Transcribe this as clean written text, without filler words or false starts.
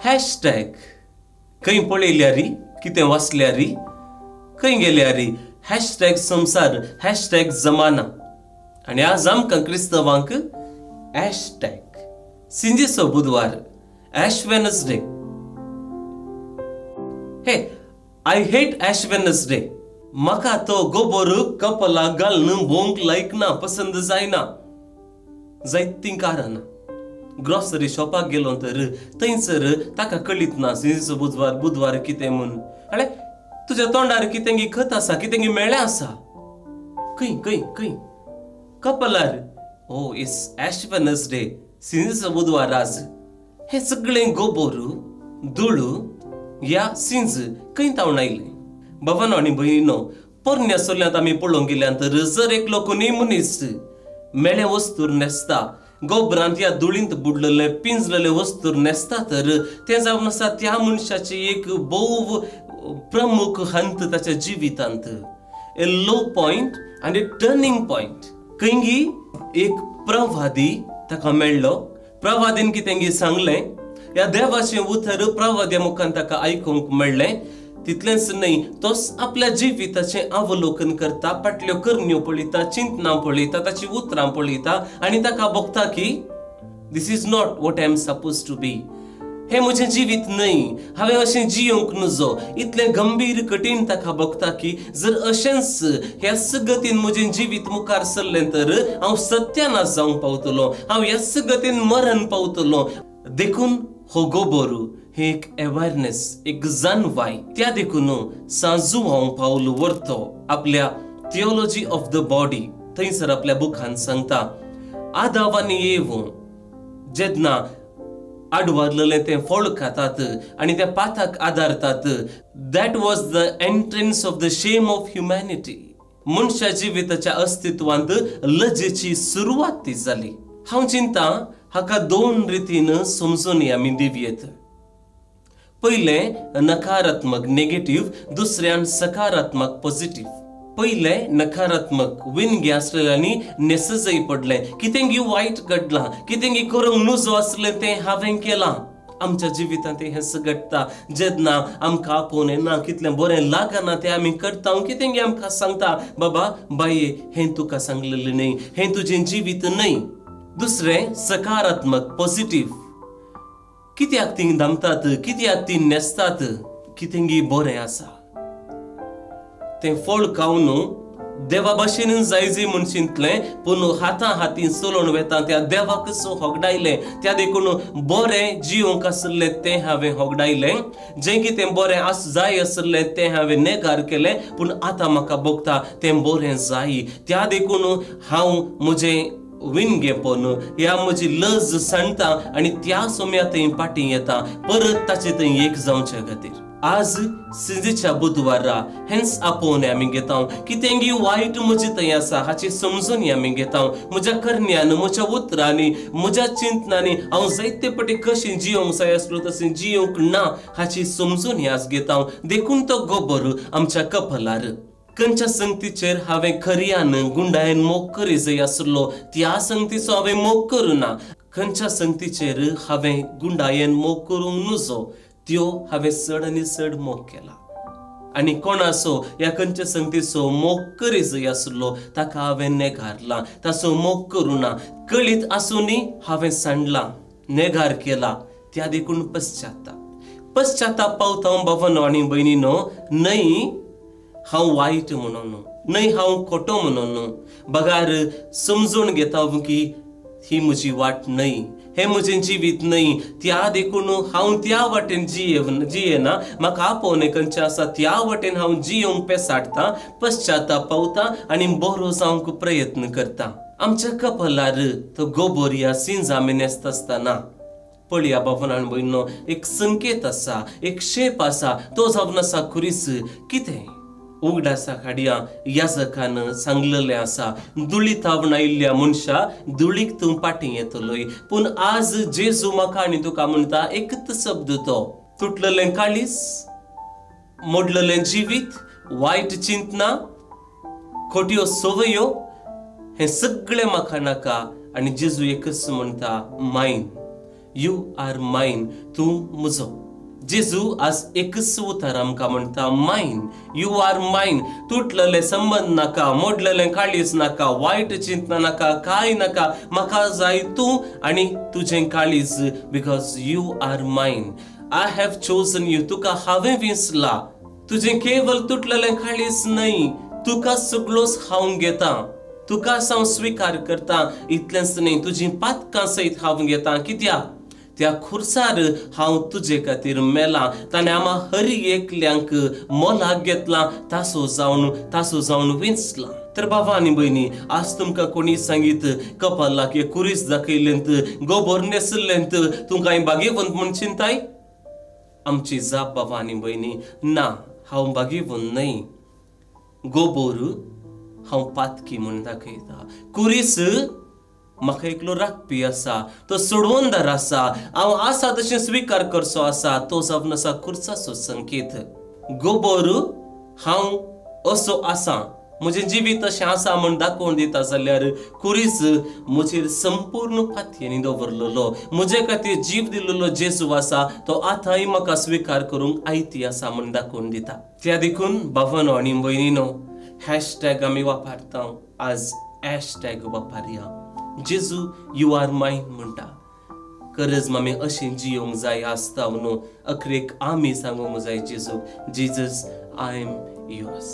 Hashtag खंय पळयल्यारी, कितें वाचल्यारी, खंय गेल्यारी हॅशटॅग संवसार, हॅशटॅग जमाना. आनी आज आमकां क्रिस्तवांक हॅशटॅग सिंजीचो बुधवार, ash Wednesday. Hey, I hate ash Wednesday. म्हाका तो गोबोर कपला घालून भोंवंक लायक ना, पसंद जायना. जायतीं कारणां. ग्रॉसरी शॉपाक गेलो तर थंयसर ताका कळीत ना सिंजीचो बुधवार बुधवार कितें म्हूण. अरे तुज्या तोंडार कितेंगी खत आसा, कितेंगी मेळ्ळें आसा. खंय खंय खंय? कपलार. Oh, it's ash Wednesday, सिंजीचो बुधवार आज. हें सगळें गोबोर, धुळू या सिंज खंय तावन आयलें? बाबानो आनी भयणीनो, पोरण्या सोल्यांत आमी पळोवंक गेल्यान तर जर एकलो कोणूय मनीस मेळे वस्तूर न्हेसता, गोबरांत या धुळींत बुडलेले पिंजलेले वस्तूर न्हेसता तर तें जावन आसा त्या मनशाची एक भोव प्रमुख हंत ताच्या जिवितांत, ए लो पॉयंट आनी टर्निंग पॉयंट. खंयगी एक प्रवादी ताका मेळ्ळो. प्रवादीन कितेंगी सांगलें, ह्या देवाचें उतर प्रवाद्या मुखान ताका आयकूंक मेळ्ळें. तितलेंच न्हय, तोच आपल्या जिविताचें अवलोकन करता, फाटल्यो करण्यो पळयता, चिंतनां पळयता, ताची उतरां पळयता आनी ताका भोगता की this is not what I am suppose to be. हें म्हजें जिवीत न्हय, हांवें अशें जियोंक नजो. इतलें गंभीर कठीण ताका भोगता की जर अशेंच ह्याच गतीन म्हजें जिवीत मुखार सरलें तर हांव सत्यानाश जावंक पावतलो, हांव ह्याच गतीन मरण पावतलो. देखून हो गोबोर हे एक अवेरनेस, एक जाणवाय. त्या देखून सांजू हांव पावल व्हरतो आपल्या थियोलॉजी ऑफ the body थंयसर आपल्या बुकान सांगता, आदाव आनी एव जेन्ना आडवारलेलें तें फळ खातात आनी त्या पाथाक आदारतात, that was the entrance of the shame of humanity. मनशा जिविताच्या अस्तित्वांत लजेची सुरवात ती जाली. हांव चिंता हाका दोन रितीन समजून आमी दिवयेत. पयलें नकारात्मक नेगेटीव, दुसऱ्यान सकारात्मक पॉझिटीव. पयलें नकारात्मक, विनगे आसलेल्यांनी न्हेसजय पडलें, कितेंगी वायट घडलां, कितेंगी करूंक नजो आसलें तें हांवें केलां. आमच्या जिवितांत हें घडटा जेन्ना आमकां आपोवन येना, कितलें बरें लागना तें आमी करता. कितेंगी आमकां सांगता, बाबा बाये हें तुका सांगलेलें न्हय, हें तुजें जिवीत न्हय. दुसरें सकारात्मक पॉझिटीव, कित्याक ती दामतात, कित्याक ती न्हेसतात, कितेंगी बरें आसा तें फळ खावन देवा भाशेन जायजे म्हूण चिंतलें, पूण हाता हातीन चलोवन वेता त्या देवाकच होगडायलें. त्या देखून बरें जिवंक आसलें तें हांवें होगडायलें, जें कितें बरें आस जाय आसलें तें हांवें नेगार केलें, पूण आतां म्हाका भोगता तें बरें जाय. त्या देखून हांव म्हजें विनगेपण ह्या म्हजी लज सांडटा आनी त्या सोम्या थंय फाटीं येता, परत ताचे थंय एक जावचे खातीर. आज सिंजीच्या बुधवारा हेंच आपोवणें आमी घेता. कितेंगी वायट म्हजे थंय आसा हाची समजून आमी घेता. म्हज्या करण्यान, म्हज्या उतरांनी, म्हज्या चिंतनांनी हांव जायते पटी कशें जियोंक जाय आसलो तशें जियोंक ना हाची समजून आज घेता. देखून तो गोबर आमच्या कपलार. खंयच्या संगतीचेर हांवें खऱ्यान गुंडायन मोग करी जाय आसलो त्या संगतीचो हांवें मोग करूं ना. खंयच्या संगतीचेर हांवें गुंडायन मोग करूंक नजो त्यो हांवें चड आनी चड मोग केला. आनी कोणाचो ह्या खंयच्या संगतीचो मोग करी जाय आसलो ताका हांवें नेगारला, ताचो मोग करूं ना. कळीत आसूनय हांवें सांडला, नेगार केला. त्या देखून पश्चाताप. पश्चाताप पावता बाबानो आनी भयणीनो, न्हय हांव वायट म्हणून, न्हय हांव खोटो म्हणून, बगार समजून घेता की ही म्हजी वाट न्हय, हें म्हजें जिवीत न्हय. त्या देखून हांव त्या वाटेन जियेना, म्हाका आपोवणें खंयचें आसा त्या वाटेन हांव जियोंक पेसाडटा, पश्चाताप पावता आनी बरो जावंक प्रयत्न करता. आमच्या कपलार तो गोबोर या सिंज आमी न्हेसता आसतना पळया बाबान आनी भयणीनो, एक संकेत आसा, एक शेप आसा, तो जावन आसा खुरीस. कितें उगडासा हाडया याजकान सांगलेलें आसा, धुळी थावन आयिल्ल्या मनशा धुळीक तूं फाटीं येतलोय. पूण आज जेजू म्हाका आनी तुका म्हणटा एकच शब्द, तो तुटलेलें काळीज, मोडलेलें जिवीत, वायट चिंतना, खोट्यो संवयो, हें सगळें म्हाका नाका. आनी जेजू एकच म्हणटा, मायन You are mine, तूं म्हजो। जेजू आज एकच उतर आमकां म्हणटा, मायन, you are mine. तुटलेले संबंद नाका, मोडलेले काळीज नाका, वायट चिंतना नाका, कांय नाका, म्हाका जाय तूं आनी तुजें काळीज, because you are mine. I have chosen you, तुका हांवें विंचला। तुजें केवल तुटलेलें काळीज न्हय, तुका सगळोच हांव घेता, तुका हांव स्विकार करता। इतलेंच न्हय, तुजीं पातकां सयत हांव घेता। कित्याक? त्या खुर्सार हांव तुजे खातीर मेलां। ताणें आमा हर एकल्यांक मोलाक घेतलां, तासो जावन विंचलां। तर बाबा आनी भयणी, आज तुमकां कोणी सांगीत कपालाक एक कुरीस दाखयलेंत, गोबोर न्हेसलेंत, तूं कांय भाग्यवंत म्हूण चिंताय? आमची जाप बाबा आनी भयणी, ना, हांव भाग्यवंत न्हय। गोबोर हांव पातकी म्हूण दाखयता, कुरीस म्हाका एकलो राखपी आसा, तो सोडवणदार आसा, हांव आसा तशें स्विकार करचो आसा, तो जावन आसा खुर्साचो संकेत। गोबोर हांव असो आसा, म्हजें जिवीत अशें आसा म्हूण दाखोवन दिता जाल्यार कुरीस म्हजेर संपूर्ण पातयेनी दवरलेलो, म्हजे खातीर जीव दिल्लो जेजू आसा, तो आतांय म्हाका स्विकार करूंक आयती आसा म्हूण दाखोवन दिता। त्या देखून बाबानो आनी भयणीनो, हॅशटॅग आमी वापरता, आज हॅशटॅग वापरया, जेजू you are mine म्हणटा। गरज मामी अशें जियोंक जाय आसता न्हू, अखरेक आमी सांगूंक जाय जेजूक, Jesus I am yours.